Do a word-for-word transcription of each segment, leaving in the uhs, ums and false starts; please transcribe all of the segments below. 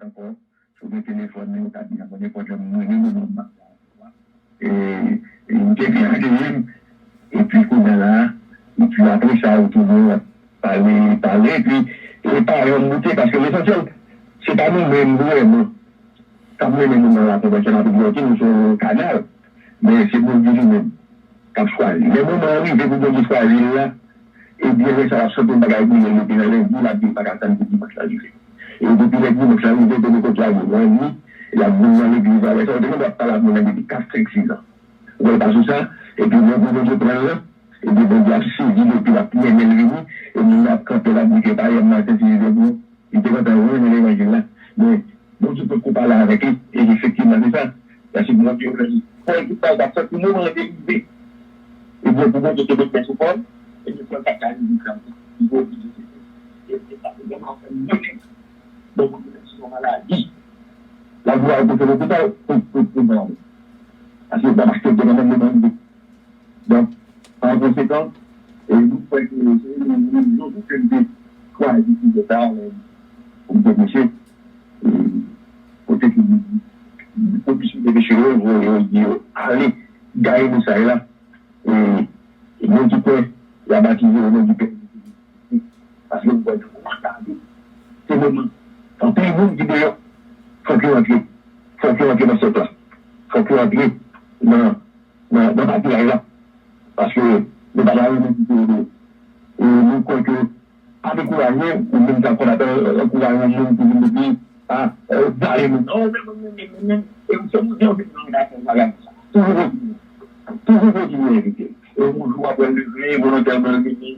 ankò. Si w gen telefòn li, ou ka di a mwen nenpòt lè m renmen moman m ap e, e m te byen akeyi m. Epi kounye a la, epi apre sa, ou tounen w ap pale, pale, epi e pa yon moute, paske lesansyèl, se pa nou menm vrèman k ap mennen moun nan lakonpèt, se n ap di, ok, nou se yon kanal, men se Bondye li menm k ap chwazi. Lè moman an rive pou Bondye chwazi l la, ebyen, lè sa l ap santi yon bagay brile l, epi nan lendi, l ap di l pa ka tann pou dimanch la rive. E depi lè dimanch la rive, Pentekòt la vin, nan nuit, l ap vin nan legliz la. Lè sa yo te konn ap pale ak moun nan depi kat, senk, sis an. Ou wè l pa sou sa, epi lè pou Bondye pran l lan, epi Bondye ap sezi l, epi l ap mennen l vini, e moun nan ap kanpe, l ap di ke pa yè maten, si li te bon, li te gentan renmen levanjil la. Men, Bondye potko pale avèk li, e efektivman, se sa. Paske Bondye fè li. Fò l te pral, t ap santi moman an te rive. Ebyen, pou Bondye te met men sou kò l, ebyen, fò l pa t ka rive sa. Li te oblije se. E, e sa, se vrèman fè m mwen menm. Donk, mwen menm, se yon maladi. La vwa yo te fè lopital, pou, pou, pou mwen. Paske, pa paske te nan menm moman li. Donk, pa konsekan, e nou kwè ke se yon rezon pou ke n te chwazi sijè sa a, pou n te preche, e kote ke nou, pou misye te preche yo, yo, yo di yo ale gaye mesaj la, e, e moun ki kwè, y a batize o non di Pè, paske nou kwè nan moman sa a tou, se moman anpil moun ki deyò, fòk yo antre, fòk yo antre nan sèk la, fòk yo antre nan, nan, nan patiraj la, paske nou pa ta renmen kite yo deyò. E nou kwè ke pa dekouraje, ou menm k ap konn ap ankouraje yon moun ki vin epi, a, vale moun. Non, men mwen menm, men mwen menm, e m se moun ki anvi nan relasyon bagay sa. Toujou kontinye. Toujou kontinye envite l. E yon jou w ap wè l leve, volontèman l vini.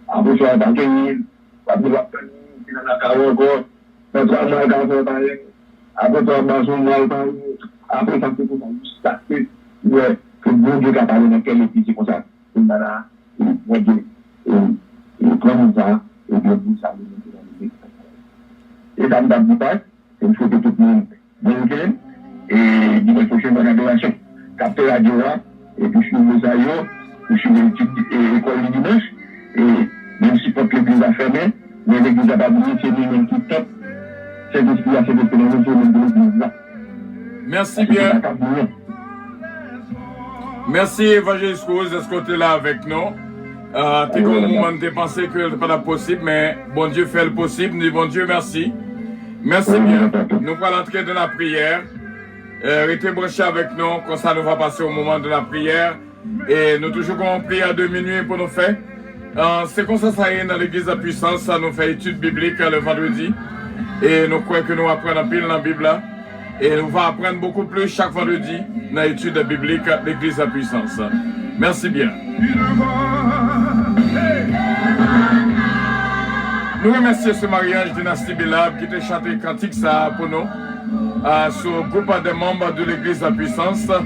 Apre sa, w pa genyen l. W ap di w ap tann li, li nan lakay ou ankò. Nan twa mwa, l ka fè w parèy. Apre twa mwa, se yon mwa, l parèy. Apre sa, se konsa, jiskaske w wè ke Bondye ka pale nan kè l, epi se konsa. Kounye a la, e, Bondye, e, e, pran moun sa a, epi moun sa a, li mete nan limit. E sa m t ap di, Past, e m swete tout moun bon wikenn, e dimanch pwochen, bòn adorasyon. Kapte radyo a, epi swiv mesaj yo, pou swiv etid, e, lekòl li dimanch, e menm si pòt legliz la fèmen, men legliz la pa bliye, se li menm ki tanp Sentespri a, Sentespri nan nou, se li menm ki legliz la. Mèsi byen. Mèsi, Evanjelis Cruz, èske w te la avèk nou? Ah, te gen yon moman n te panse ke l pa t ap posib, men Bondye fè l posib. N di Bondye mèsi. Mèsi byen. Nou pral antre nan lapriyè. Eh, rete branche avèk nou, konsa nou va pase yon moman de lapriyè. E nou toujou gen yon priyè de minui pou nou fè. Ah, se konsa sa ye nan legliz La Puissance, nou fè etid biblik le vandredi. E nou kwè ke nou aprann anpil nan Bib la. E nou va aprann bokou plis chak vandredi nan etid biblik legliz La Puissance. Mèsi byen. Nou remèsye se maryaj Dinasti Belab ki te chante kantik sa a pou nou, ah, sou gwoup de manm de legliz La Puissance.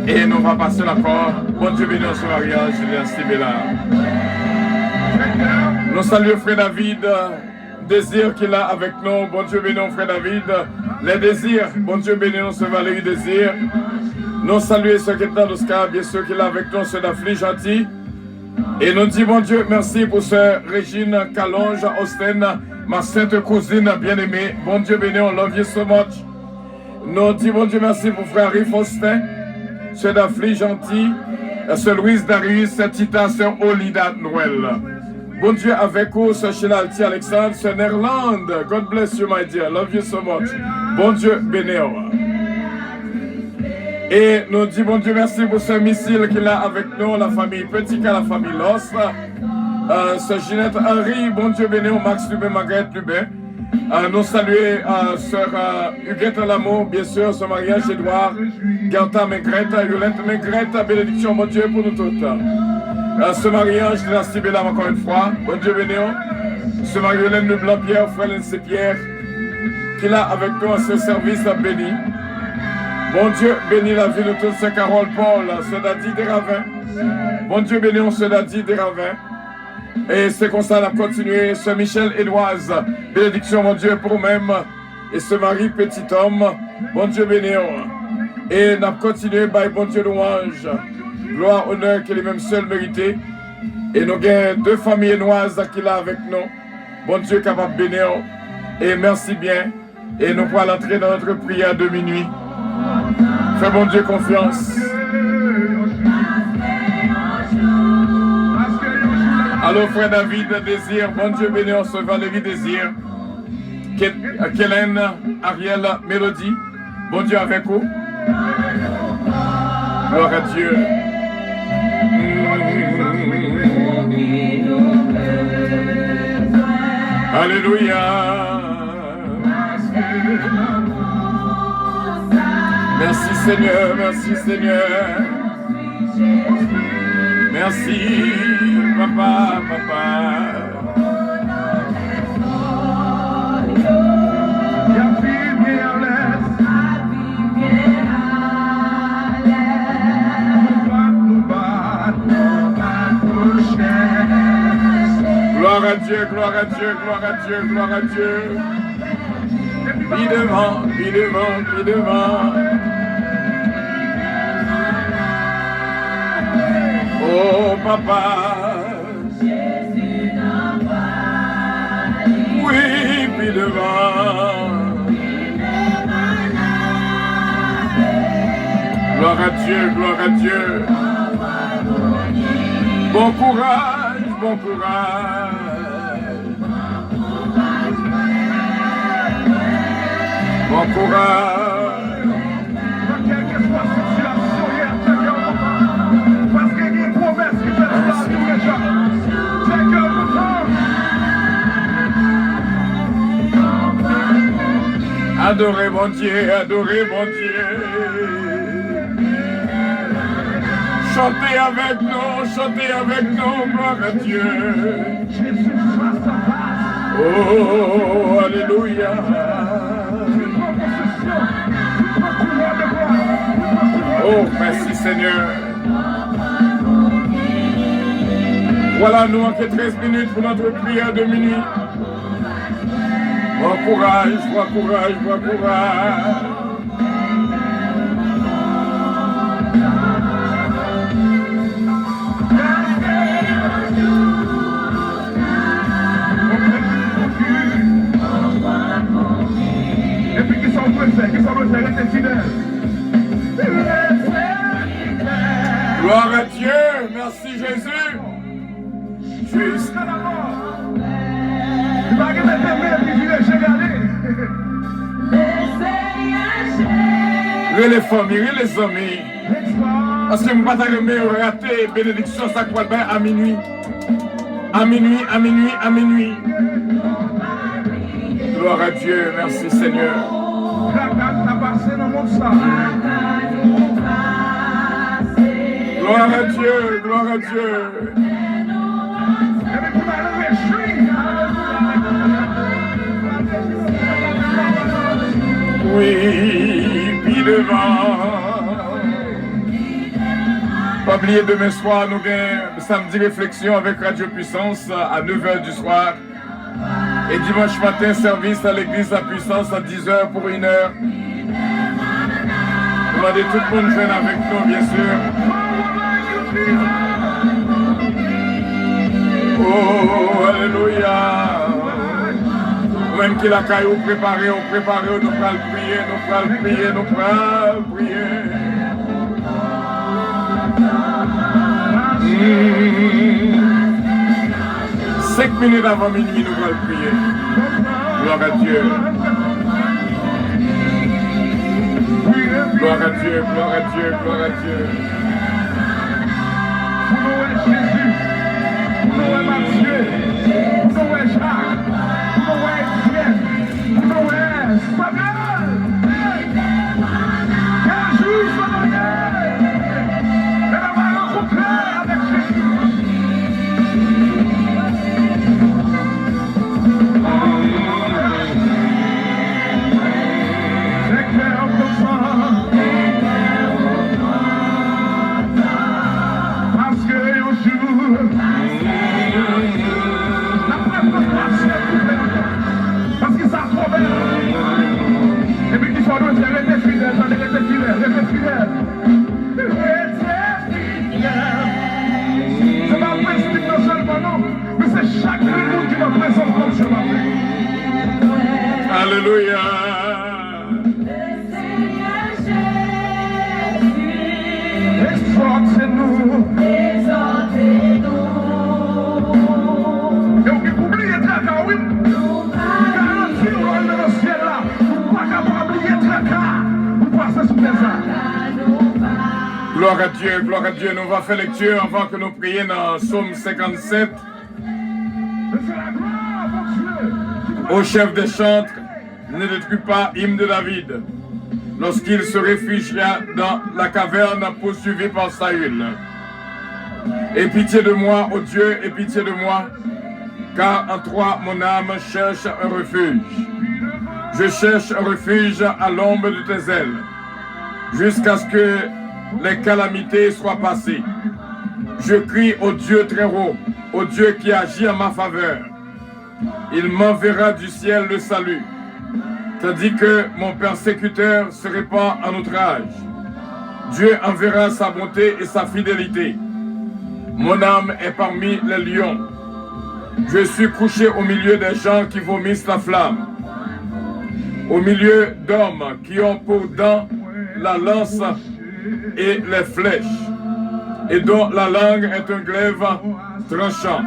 E nou va pase l ankò. Bondye beni w se maryaj Dinasti Belab. Nou salye frè David Désir ki la avèk nou. Bondye beni w, frè David. Les Désirs, Bondye beni w, sè Valérie Désir. Nou salye sè Ketna Dosca, byen si, ki la avèk nou, sè Dafli Janti. E nou di Bondye mèsi pou sè Rejin Kalonj Osten, ma sent kouzin byeneme. Bondye beni w, love you so much. Nou di Bondye mèsi pou frè Harry Faustin, sè Dafli Janti, sè Louise Darius, sè Tita, sè Olida Noël. Bondye avèk ou, sè Sheila Alti Alexandre, sè Nerlande. God bless you, my dear. Love you so much. Bondye beni w. E nou di Bondye mèsi pou sè Misil ki la avèk nou, la famille Petit K, la famille Los, euh, sè Jeanette Henry, Bondye beni w, Max Lubin, Margaret Lubin. Euh, nou salye, euh, sè, euh, Huguette Lamour, byen si, sè maryaj Edouard, Gerta Mengrèt, Yolette Mengrèt, benediksyon Bondye pou nou tout. Euh, sè maryaj Dinasti Belab, ankò yon fwa, Bondye beni w. Sè Marie-Hélène Leblanc Pierre, frè Lensé Pierre, ki la avèk nou an se sèvis beni. Bondye beni lavi nou tout, sè Carole Paul, sè Dadi Desravens. Bondye beni w, sè Dadi Desravens. E se konsa n ap kontinye, sè Michel Edouard, benediksyon Bondye pou ou menm. E sè Marie Petit Homme, Bondye beni w. E n ap kontinye bay Bondye lwanj, glwa, onè ke li menm sèl merite. E nou gen de fanmi Enwaz ki la avèk nou. Bondye kapab beni w. E mèsi byen. Et nous pourrons entrer dans notre prière de minuit. Fais Bondye konfyans. Alo, frè David Désir, Bondye beni w, sè Valérie Désir, Ke- Kelen, Ariel, Mélodie, Bondye avèk ou. Gloire à Dieu. Alelouya. Mèsi Senyè, mèsi Senyè. Mèsi papa, papa. Gloire à Dieu, gloire à Dieu, gloire à Dieu, gloire à Dieu. Pi devan, pi devan, pi devan. Oh papa. Wi, pi devan. Gloire à Dieu, gloire à Dieu. Bon courage, bon courage. Bon courage. Nan kèlkeswa sitiyasyon w ye, fè kè w kontan. Paske gen pwomès ki fèt sou lavi w deja. Fè kè w kontan. Adore Bondye, adore Bondye. Chante avèk nou, chante avèk nou, gloire à Dieu. Jezi fas a fas. Oh, alelouya. Li pran posesyon. Li pran kouvwa de glwa. Li pran kouvwa de glwa. Oh, mèsi Senyè. Vwala, nou manke trèz minit pou notre prière de minuit. Bon courage, bon courage, bon courage. Epi kisa w dwe fè? Kisa w dwe fè? Rete fidèl. Gloire à Dieu. Mèsi Jezi. Jiska la mò. Li pa gen mete men epi vire je gade. Rele fanmi, rele zanmi. Paske m pa ta renmen yo rate benediksyon sa k pral bay a minui. A minui, a minui, a minui. Gloire à Dieu, merci Seigneur. Traka k ta pase nan mond sa. Gloire à Dieu, gloire à Dieu. Epi pou n al rejwi. Wi, pi devan. Pa bliye demen swa nou gen samdi refleksyon avèk Radio Puissance à neuf heures du soir. E dimanch maten, sèvis nan legliz La Puissance à dix heures pour une heure. Nou mande tout moun jwenn avèk nou, byen si. Oh, alelouya. Ou menm ki lakay ou, prepare w, prepare w, nou pral priye, nou pral priye, nou pral priye. Hmm. Senk minit avan minui, nou pral priye. Gloire à Dieu. Gloire à Dieu, gloire à Dieu, gloire à Dieu. Pou nou wè Jezi, pou nou wè Matye, pou nou wè Jak, pou nou wè Etyèn, pou nou wè Samuel. Kèl jou sa va ye? Lè nou va rankontre avèk Jezi. Fè kè w kontan. Paske yon jou, n ap leve nan twa syèl koupe ankò. Paske sa twò bèl. Gloire à Dieu, gloire à Dieu. Nous allons faire lecture avant que nous prions dans Psaume cinquante-sept. Ô chef des chantres, ne détruis pas hymne de David, lorsqu'il se réfugia dans la caverne poursuivi par Saül. Aie pitié de moi, ô Dieu, aie pitié de moi, car en toi mon âme cherche un refuge. Je cherche un refuge à l'ombre de tes ailes, jusqu'à ce que les calamités soient passées. Je crie au Dieu très haut, au Dieu qui agit en ma faveur. Il m'enverra du ciel le salut, tandis que mon persécuteur se répand en outrage. Dieu enverra sa bonté et sa fidélité. Mon âme est parmi les lions. Je suis couché au milieu des gens qui vomissent la flamme, au milieu d'hommes qui ont pour dents la lance et les flèches, et dont la langue est un glaive tranchant.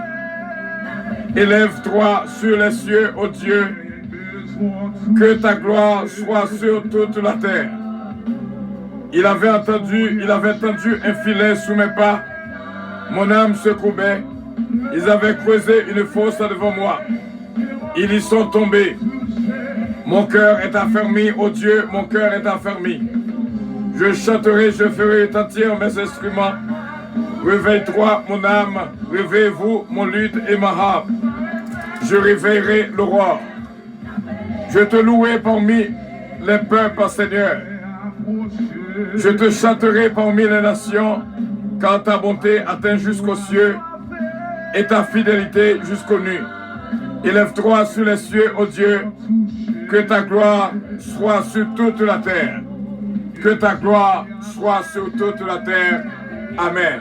Élève-toi sur les cieux, ô Dieu, que ta gloire soit sur toute la terre. Il avait entendu, il avait tendu un filet sous mes pas. Mon âme se courbait. Ils avaient creusé une fosse devant moi. Ils y sont tombés. Mon cœur est affermi, ô Dieu, mon cœur est affermi. Je chanterai, je ferai retentir mes instruments. Réveille-toi, mon âme, réveillez-vous, mon luth et ma harpe. Je réveillerai l'aurore. Je te louerai parmi les peuples, Seigneur. Je te chanterai parmi les nations, car ta bonté atteint jusqu'aux cieux et ta fidélité jusqu'aux nues. Élève-toi sur les cieux, ô Dieu, que ta gloire soit sur toute la terre. Que ta gloire soit sur toute la terre. Amen.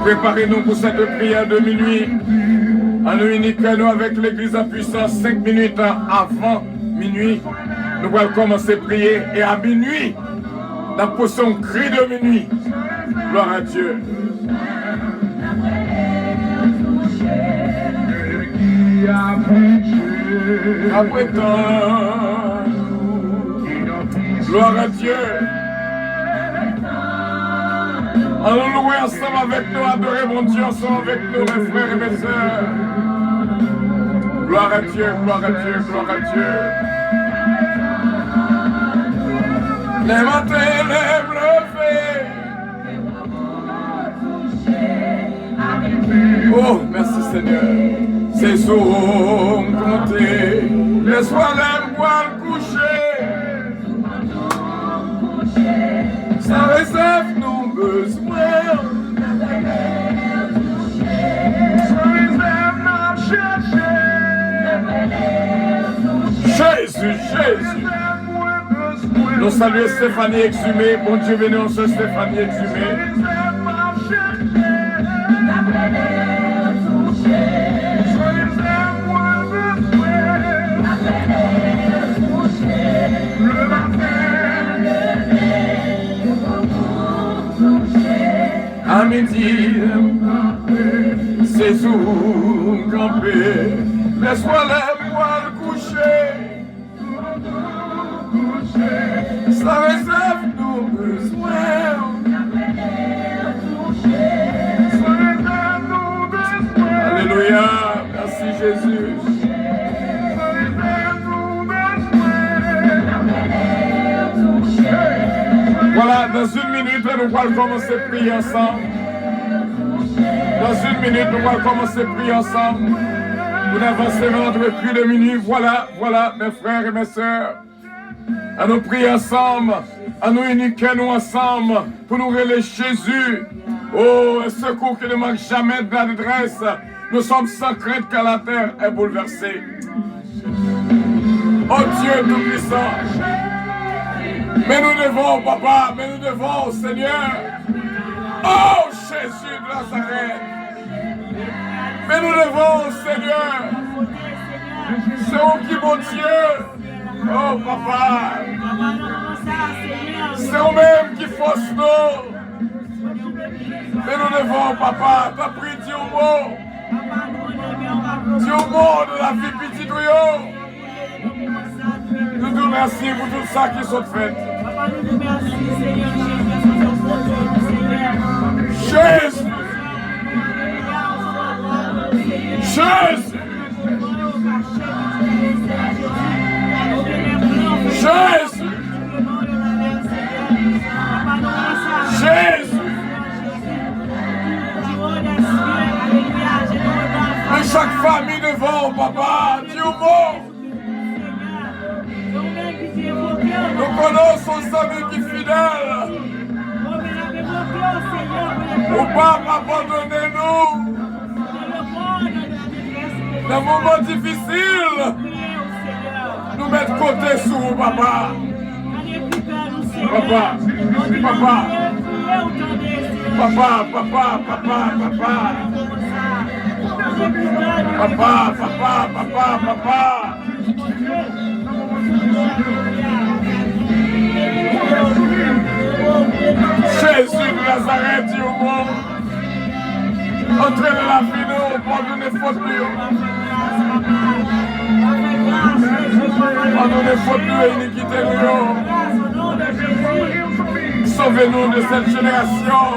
Prepare nou pou sèt priyè de minui. Ann nou ini kè nou avèk legliz an pwisans. Senk minit avan minui, nou pral kòmanse priye. E a minui, n ap pouse yon kri de minui. Gloire à Dieu. Apre tan, gloire à Dieu. Ann nou louwe ansanm avèk nou, adore Bondye ansanm avèk nou, mes frères et mes sœurs. Gloire à Dieu, gloire à Dieu, gloire à Dieu. Lè maten, lè m leve. Oh, mèsi, Senyè. Se sou ou m konte. Lèswa lè m pral kouche. Sa rezèv nou bezwen. Sa rezèv n ap chèche. Jezi, Jezi. Nou salye Stephanie Exumé. Bondye beni w, sè Stephanie Exumé. A midi, se sou m kanpe. Lèswa lè m pral kouche. Sa rezèv nou bezwen. Alelouya. Mèsi, Jezi. Vwala, dans une minute, nou pral kòmanse priye ansanm. Dans une minute, nou pral kòmanse priye ansanm. Pou n avanse nan notre cri de minuit. Vwala, vwala, mes frères et mes sœurs. Ann nou priye ansanm. Ann nou ini kè nou ansanm pou nou rele Jezi. Oh, un secours qui ne manque jamais de la détresse. Nous sommes sans crainte car la terre est bouleversée. Oh Dieu tout-puissant, men nou devan w, papa, men nou devan w, Senyè. Oh, Jezi de Nazarèt, men nou devan w, Senyè. Se ou ki Bondye. Oh, papa. Se ou menm ki fòs nou. Men nou devan w, papa. Tanpri, di yon mo. Di yon mo nan lavi pitit ou yo. Nou di w Mèsi pou tout sa ki sot fèt. Papa, nou di mèsi, Senyè Jezi, paske w pwotèj nou, Senyè. Jezi! Jezi! Jezi! Jezi! Men chak fanmi devan w, papa, di yon mo. Nou konnen w se yon zanmi ki fidèl. Ou p ap abandone nou. Nan moman difisil, nou met kote sou ou, papa. Papa, papa, papa, papa, papa, papa. Papa, papa, papa, papa, papa. Jezi de Nazarèt, di yon mo. Antre nan lavi nou, padone fot nou yo. Padone fot nou yo, inikite nou yo. Sove nou de sèt jenerasyon.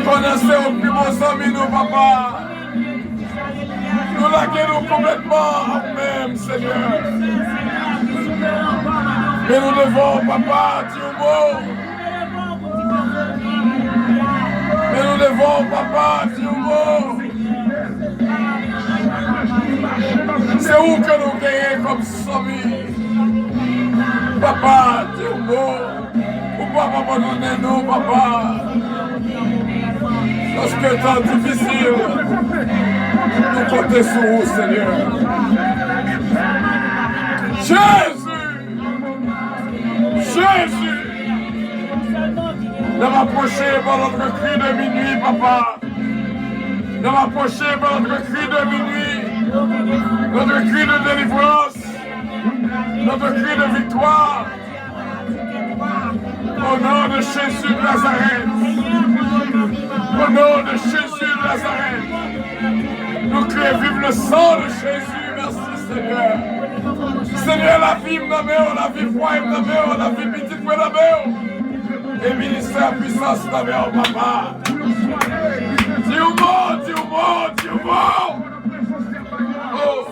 Konnen se ou ki pi bon zanmi nou, papa. Nou lage nou konplètman a ou menm, Senyè. Men nou devan w, papa, di yon mo. Men nou devan w, papa, di yon mo. Se ou ke nou genyen kòm zanmi. Papa, di yon mo. Ou p ap abandone nou, papa. Paske tan difisil, nou konte sou ou, Senyè. Jezi! Jezi! N ap apwoche par notre cri de minuit, papa. N ap apwoche par notre cri de minuit. Notre cri de délivrance. Notre cri de victoire. Au nom de Jésus de Nazareth. Au nom de Jésus de Nazareth. Nous crions vive le sang de Jésus. Merci, Seigneur. Seigneur, lavi m nan men w, lavi fwaye m nan men w, lavi pitit mwen nan men w. E ministè pwisans nan men w, papa. Di yon mo, di yon mo, di yon mo. Oh.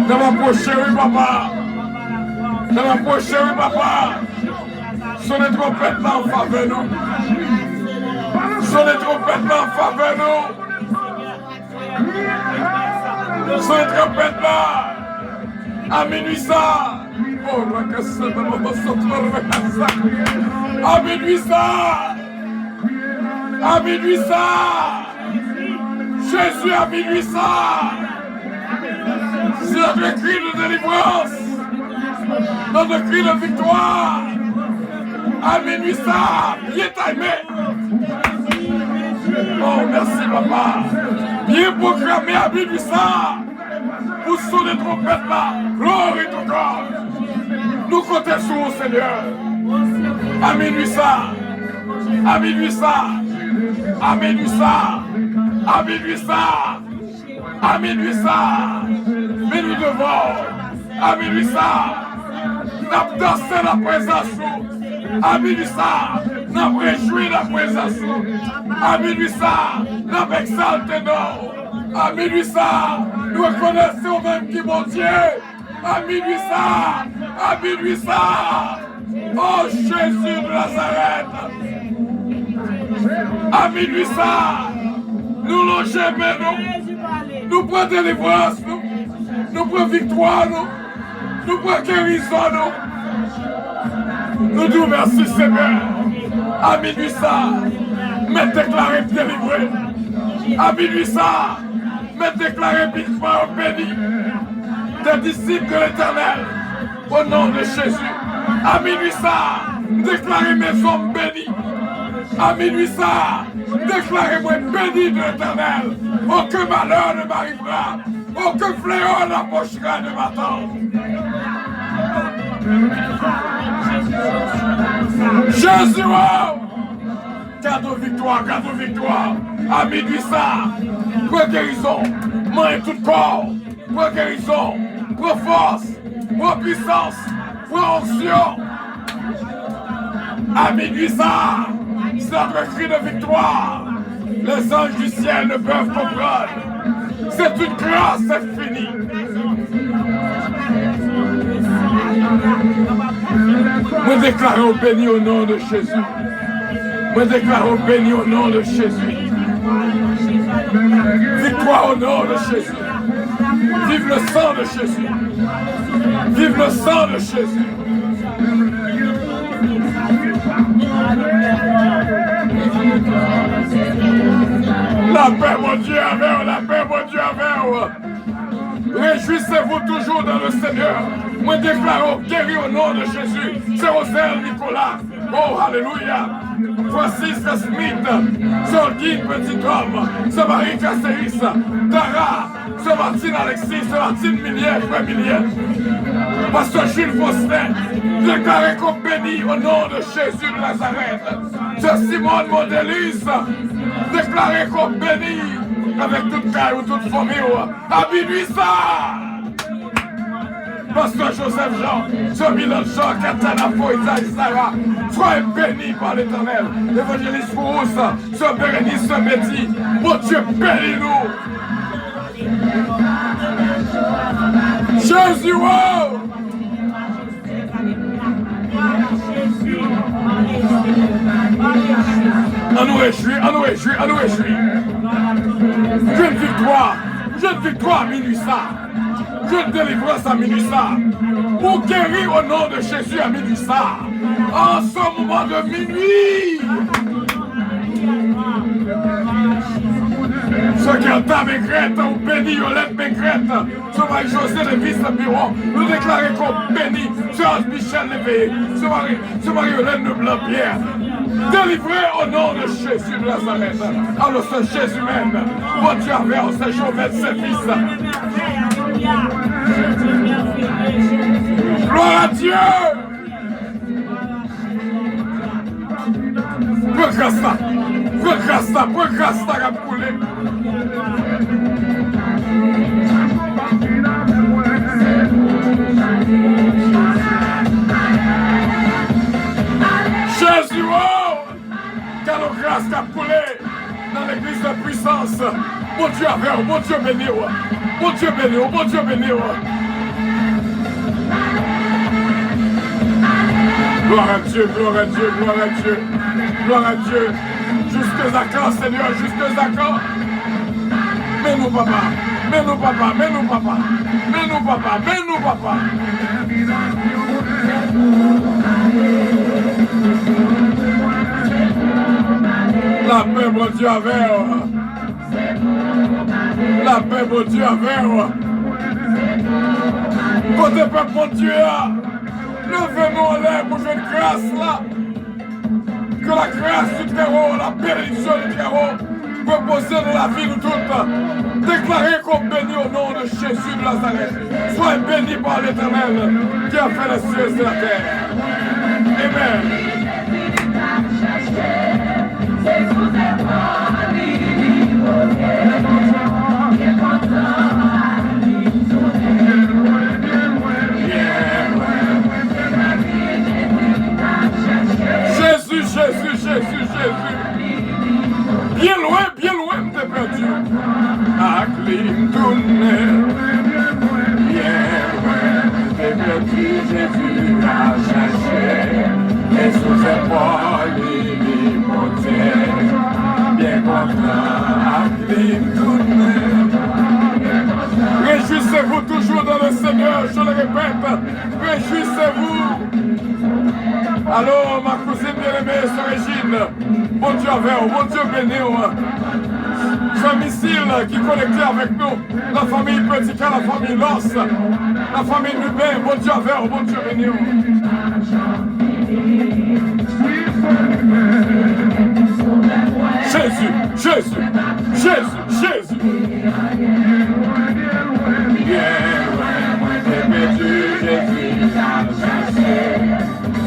N ap apwoche wi, papa. N ap apwoche wi, papa. Sonnen twonpèt la an favè nou. Sonnen twonpèt la an favè nou. Sonnen twonpèt la. A minui sa. Oh, la kaseta, la kaseta. A minui sa. A minui sa. Jezi, a minui sa. C'est notre cri de délivrance. Notre cri de victoire. A minui sa. Byen timé. Oh, mèsi, papa. Byen pwograme a minui sa. Pou sonnen twonpèt la. Glory to God. Nou konte sou ou, Senyè. A minui sa. A minui sa. A minui sa. A minui sa. A minui sa. Men nou devan w. A minui sa. N ap danse nan prezans ou. A minui sa. N ap rejwi nan prezans ou. A minui sa. N ap egzalte non w. A minui sa, nou rekonèt se ou menm ki Bondye. A minui sa, a minui sa. O Jezi de Nazarèt. A minui sa, nou lonje men nou. Nou pran delivrans nou. Nou pran viktwa nou. Nou pran gerizon nou. Nou di w mèsi, Senyè. A minui sa, mèt deklare m delivre. A minui sa, mèt deklare pitit mwen yo beni. Des disciples de l'Éternel, au nom de Jésus. A minui sa, m deklare mezon m beni. A minui sa, m deklare mwen beni de l'Éternel. Aucun malheur ne m'arrivera. Aucun fléau n'approchera de ma tente. Jezi, waw! Gade yon viktwa, gade yon viktwa. A minui sa, pran gerizon, manyen tout kò. Pran gerizon, pran fòs, pran pwisans, pran onksyon. A minui sa a, c'est notre cri de victoire. Les anges du ciel ne peuvent comprendre. C'est une grâce infinie. Mwen deklare w beni o non de Jezi. Mwen deklare w beni o non de Jezi. Viktwa o non de Jezi. Vive le sang de Jésus. Vive le sang de Jésus. Lapè Bondye avè w, lapè Bondye avè w. Réjouissez-vous toujours dans le Seigneur. Mwen deklare w geri o non de Jezi. Se Rosel Nicolas. Oh, alelouya. Francis Smith, Solgin Petit Homme, Samari Caceris, Dara, Sè Martine Alexis, Sè Martine Milier, frè Milier. Pastè Jules Faustin, deklare kò beni o non de Jezi de Nazarèt. Sè Simone Mondelis, deklare kò beni avèk tout kay ou, tout fanmi w. A minui sa a. Pastè Joseph Jean, Jean Milan Jean, Katana Foy, Zay Sara, soyez bénis par l'Éternel. Évangéliste Kourous, sè Bérénice, sè Betty, Bondye beni nou. Jezi, wow! An nou rejwi, an nou rejwi, an nou rejwi. Jwenn viktwa, jwenn viktwa a minui sa. Jwenn delivrans a minui sa. Ou geri o non de Jezi a minui sa. En ce moment de minuit. Sè Gerta Mengrèt, ou beni Yolèt Mengrèt. Sè Marie José Davis Biron, nou deklare kò beni. Sè Ange Michel Léveillé, Sè Marie, Sè Marie Hélène Leblanc Pierre, délivré au nom de Jésus de Nazareth. Alò, sè Jezi menm, Bondye avè w, sè Jovèl, sè Fis. Gloire à Dieu! Pran gras la, pran gras la, pran gras la k ap koule. Jezi, o! Gade gras k ap koule nan legliz de pwisans. Bondye avè w, Bondye beni w. Bondye beni w, Bondye beni w. Gloire à Dieu, gloire à Dieu, gloire à Dieu, gloire à Dieu. Jusqu'à quand, Seigneur, jusqu'à quand? Men nou, papa, men nou, papa, men nou, papa, men nou, papa, men nou, papa. Lapè Bondye avè w. Lapè Bondye avè w. Kote pèp Bondye a? Leve nou anlè pou jwenn gras la. Que la grâce du Très-Haut, la bénédiction du Très-Haut repose dans la vie de toutes. Déclarez qu'on bénit au nom de Jésus de Nazareth. Soyez bénis par l'Éternel qui a fait les cieux et la terre. Amen. Jezi, Jezi, Jezi, Jezi. Byen lwen, byen lwen m te pèdi. Ak li m tounen. Byen lwen m te pèdi, Jezi al chache. E sou zepòl li, li monte. Byen kontan ak li m tounen. Réjouissez-vous toujours dans le Seigneur, je le répète. Réjouissez-vous. Alò, ma cousine bien-aimée, sè Régine, Bondye avè w, Bondye beni w. Fanmi Sil ki konekte avèk nou, lafanmi Petika, lafanmi Lòs, lafanmi Liben, Bondye avè w, Bondye beni w. Jezi, Jezi, Jezi, Jezi. Byen lwen mwen te pèdi, Jezi al chache.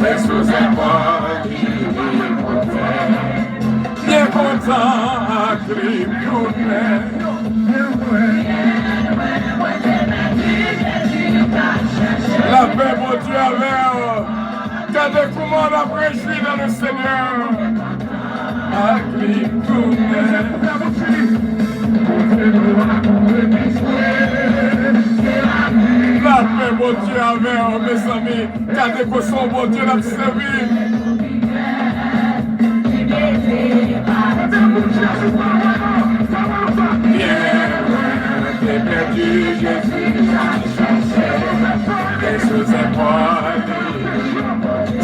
Se sou zepòl li li monte. Byen kontan ak li m tounen. Byen lwen mwen te N ap rejwi nan le Senyè. Ak li tounen. Lapè Bondye avè w, mezanmi. Gade kote yon Bondye n ap sèvi. Byen, te pèdi Jezi, te sou zèpòl li.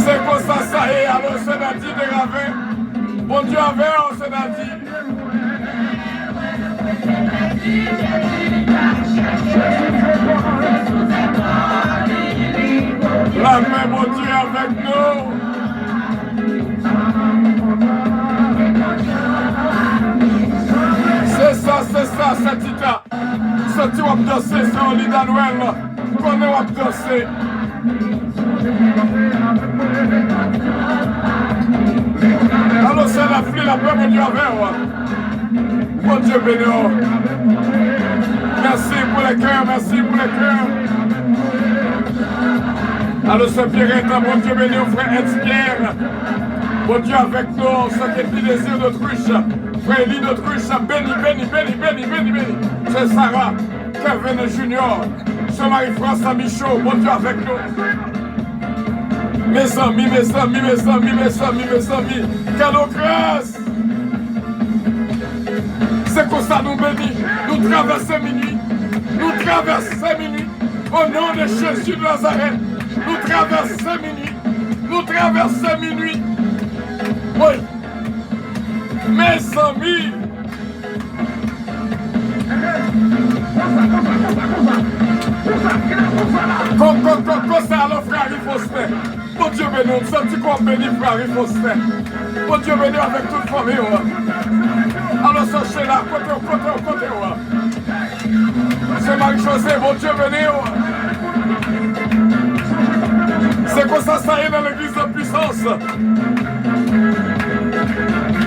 Se konsa sa ye, alò, Senadi de Raven. Bondye avè w, Senadi. Lapè Bondye avèk nou. Se sa, se sa, se Tita. Santi w ap danse, se yon lida Nwèl. Konnen w ap danse. Alò, se lafli, lapè Bondye avè w. Bondye beni w. Mèsi pou lè kè, mèsi pou lè kè. Alò, se Pierrette, Bondye beni w, frè Eds Pierre. Bondye avèk nou, ce que dit désir d'autruche. Frè Eli d'autruche, beni, beni, beni, beni, beni, beni. Se Sarah. Kevin Junior, se Marie-France Michaud, Bondye avèk nou. Mezanmi, mezanmi, mezanmi, mezanmi, mezanmi. Kado gras! Se konsa nou beni, nou travèse minui, nou travèse minui. O non de Jezi de Nazarèt, nou travèse minui, nou travèse minui. Woy! Mezanmi! Konsa, konsa, konsa, konsa. Konsa, konsa, konsa, alò, frè Harry Faustin. Bondye beni w, m santi kò m beni, frè Harry Faustin. Bondye beni w avèk tout fanmi w. Alò, sè Sheila, kote w, kote w, kote w? Sè Marie José, Bondye beni w. Se konsa sa ye nan legliz de pwisans.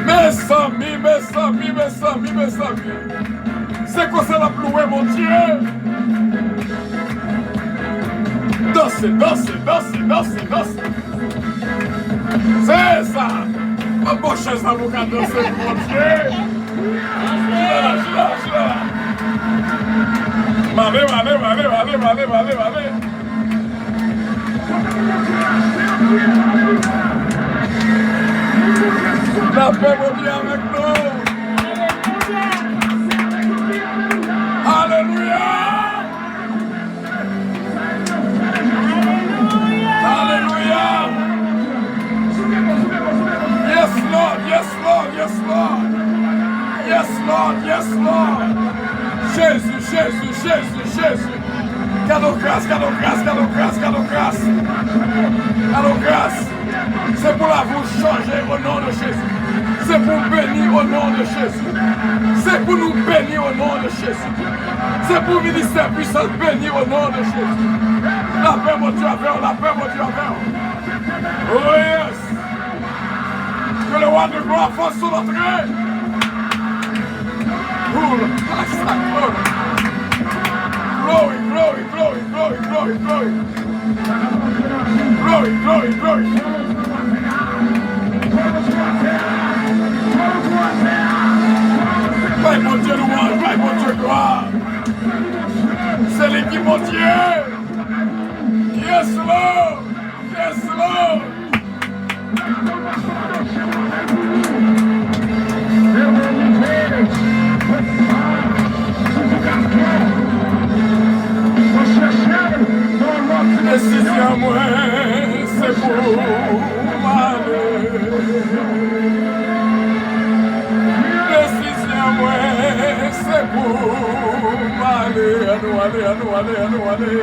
Mezanmi, mezanmi, mezanmi, mezanmi. Se konsa n ap louwe Bondye. Danse, danse, danse, danse, danse. Se sa. Yon bon chèz la pou ka danse pou Bondye. Chita la, chita la, chita la. Male, male, male, male, male, male, male. Lapè Bondye avèk nou. Alelouya! Alelouya! Yes, Lord, yes, Lord, yes, Lord. Yes, Lord, yes, Lord. Jezi, Jezi, Jezi, Jezi. Gade yon gras, gade yon gras, gade yon gras, gade yon gras. Gade yon gras. Se pou lavi w chanje o non de Jezi. Se pou w beni o non de Jezi. Se pou nou beni o non de Jezi. Se pou ministè pwisans beni o non de Jezi. Lapè Bondye avè w, lapè Bondye avè w. Oh yes! Que le roi de gloire fasse son entrée. Glory, glory, glory, glory, glory, glory. Glory, glory, glory. Bay Bondye louanj, bay Bondye glwa. Se li ki Bondye. Yes, Lord. Yes, Lord. Desizyon mwen se pou m ale. Desizyon mwen se pou m ale. Annou ale, annou ale, annou ale.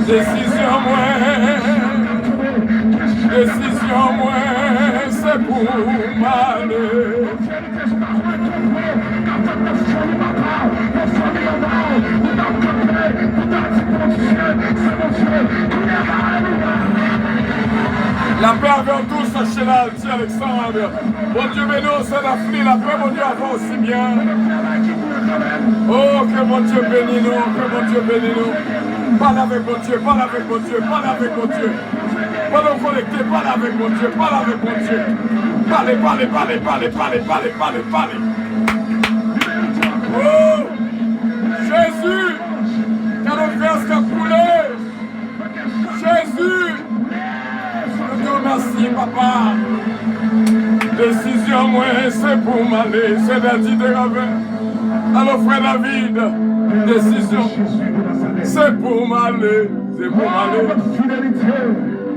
Desizyon mwen, desizyon mwen se pou m ale. Lapè avè w tou, sè Chelal, ti Alexandre. Bondye beni w, sè Dafni, lapè Bondye avè w osi byen. Oh, ke Bondye beni nou, ke Bondye beni nou. Pale avèk Bondye, pale avèk Bondye, pale avèk Bondye. Pandan w konekte, pale avèk Bondye, pale avèk Bondye. Pale, pale, pale, pale, pale, pale, pale, pale. Woo! Jezi! Gade yon gras k ap koule! Jezi! Nou di w mèsi, papa. Desizyon mwen, se pou m ale. Se Dadi de Ravè. Alo, frè David. Desizyon. Se pou m ale. Se pou m ale.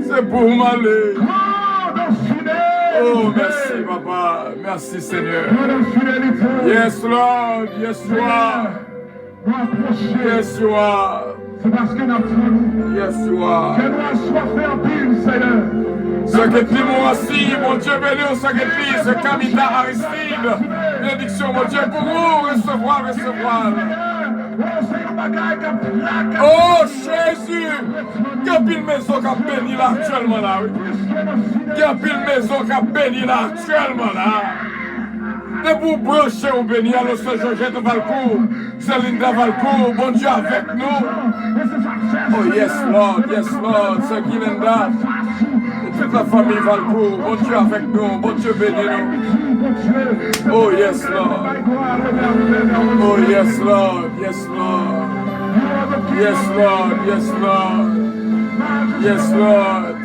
Se pou m ale. Oh, mèsi, papa. Mèsi, Senyè. Yes, Lord. Yes, Lord. Yes, Lord. Se paske n ap tann ou. Yes, Lord. Kè nou aswafe anpil, Senyè. Saketli Moransi, Bondye beni w, Saketli, se Kamita Aristide. Benediksyon Bondye pou ou, resevwa, resevwa. Oh, Jezi! Gen anpil mezon k ap beni la aktyèlman la, wi. Gen anpil mezon k ap beni la aktyèlman la. Depi w branche, ou beni. Alo, sè Jòjèt Valcourt, sè Linda Valcourt, Bondye avèk nou. Oh, yes, Lord, yes, Lord, sè Guilenda, e tout la fanmi Valcourt, Bondye avèk nou, Bondye beni nou. Oh, yes, Lord. Oh, yes, Lord, yes, Lord. Yes, Lord, yes, Lord. Yes, Lord.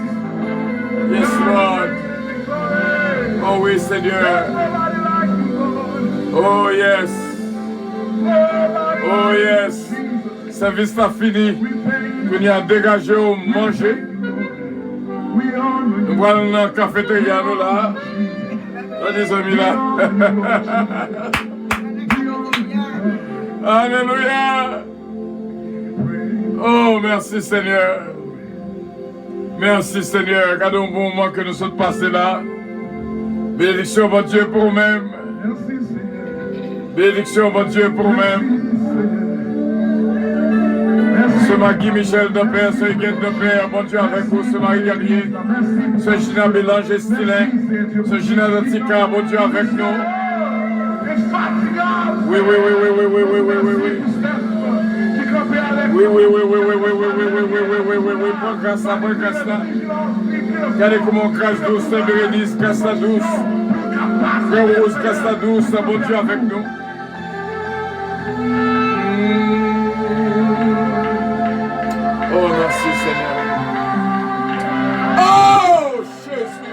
Yes, Lord. Oh, wi, Senyè. Oh, yes. Oh, yes. Sèvis la fini. Kounye a, degaje w, manje. Nou pral nan kafeterya nou la. Sa di zanmi la? Alelouya. Oh, mèsi, Senyè. Mèsi, Senyè. Gade yon bon moman ke nou sot pase la. Benediksyon Bondye pou ou menm. Benediksyon Bondye pou ou menm. Sè Maggie Michel Depè, sè Huguette Depè, Bondye avèk ou, sè Marie Guerrier, sè Gina Bélanger Estilin, sè Gina Dantica, Bondye avèk nou. Wi, wi, wi, wi. Wi, wi, wi, wi, wi, wi, wi, wi. Wi, wi, wi, wi, wi, wi, wi, wi, wi, wi, wi, wi, wi, wi, wi, wi, wi, pran gras la, pran gras la. Gade kòman gras dous, Sè Bérénice, gras la dous. Frè Rose, gras la dous, Bondye avèk nou. Oh, mèsi, Senyè. Oh, Jezi.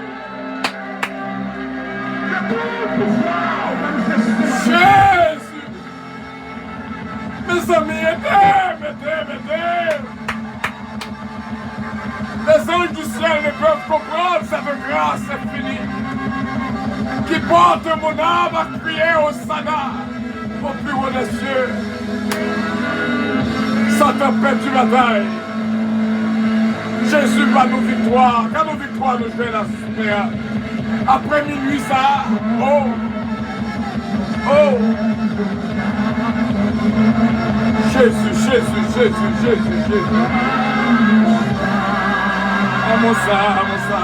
Jezi. Mezanmi, ede m, ede m, ede m. Les anges du ciel ne peuvent comprendre cette grâce infinie qui porte mon âme à crier Hosanna au plus haut des cieux. Satan pèdi batay. Jezi ba nou viktwa. Ka nou viktwa nou jwenn la. Apre minui sa, oh, oh. Jezi, Jezi, Jezi, Jezi, Jezi. Amosa, amosa.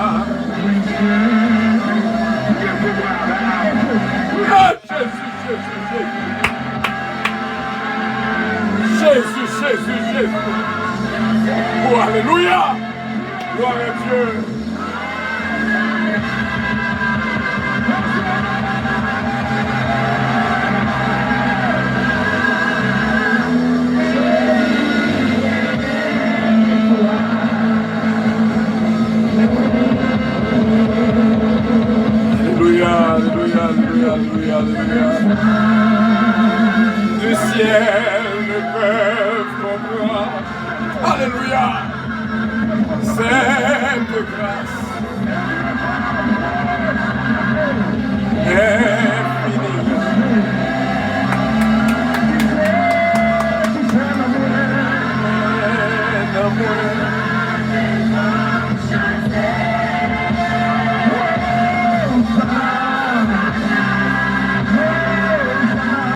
Jezi, Jezi, Jezi. Jezi, Jezi, Jezi. Oh, alelouya. Glwa a Dye. Alelouya, alelouya, alelouya, alelouya, alelouya. Du ciel ne peuvent comprendre. Alelouya. Cette grâce.